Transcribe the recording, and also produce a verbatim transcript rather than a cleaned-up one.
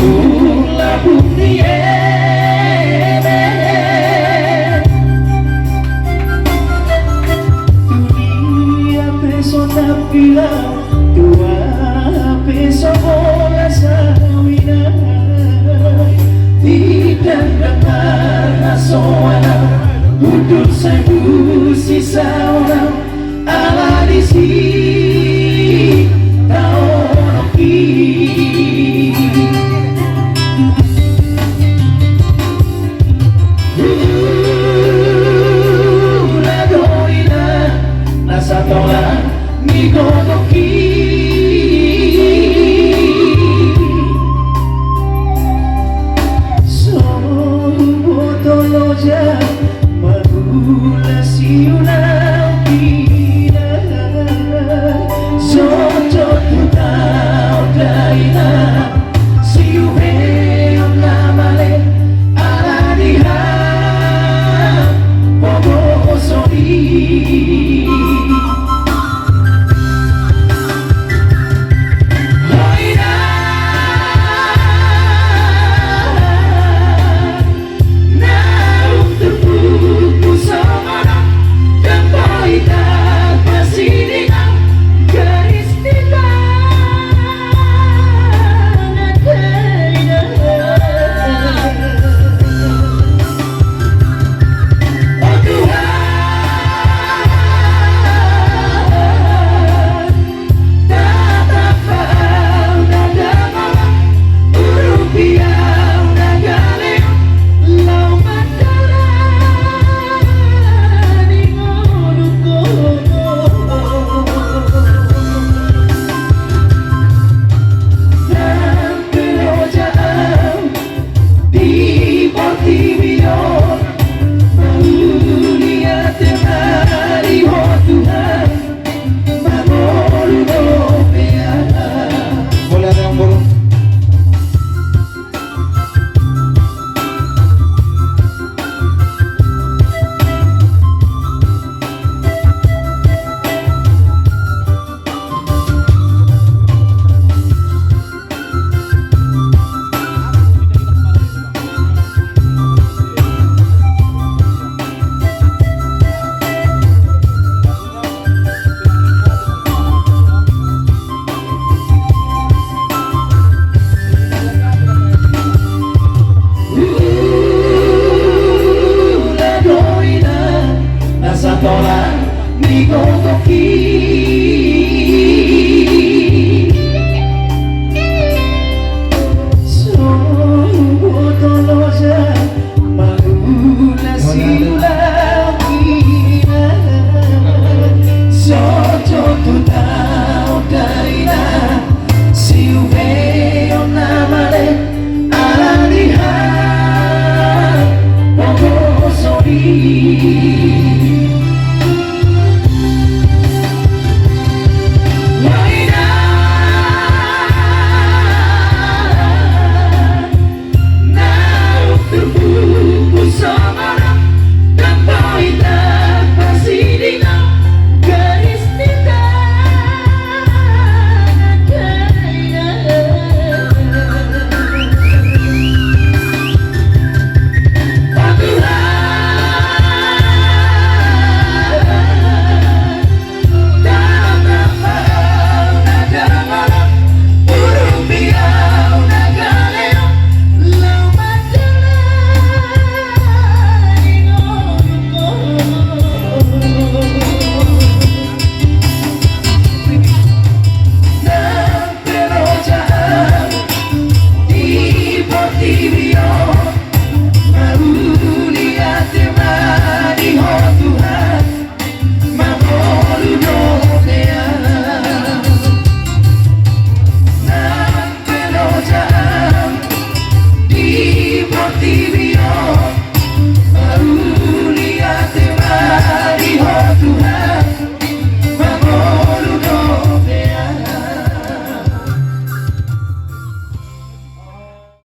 Lapung ni eme. Tu dia pe so nampila, tu aha pe so bolas au inang. Di dandang marhasoan au, hundul sai tu sisaon au. Ala disi taonoki. Hula do inang na satola ni gogoki. So huboto loja mangula siulang ina. Jotjot huta daina siuheon na male ala di hapogoson i. Ho inang. Naung turpukku songon on, dang boi tapasiding au garis ni tangan dainang. O Tuhan, di portibi on, mauliate ma di Ho Tuhan. Mangolu dope au. Mauliate, amangboru. Hula do inang na satola ni gogoki.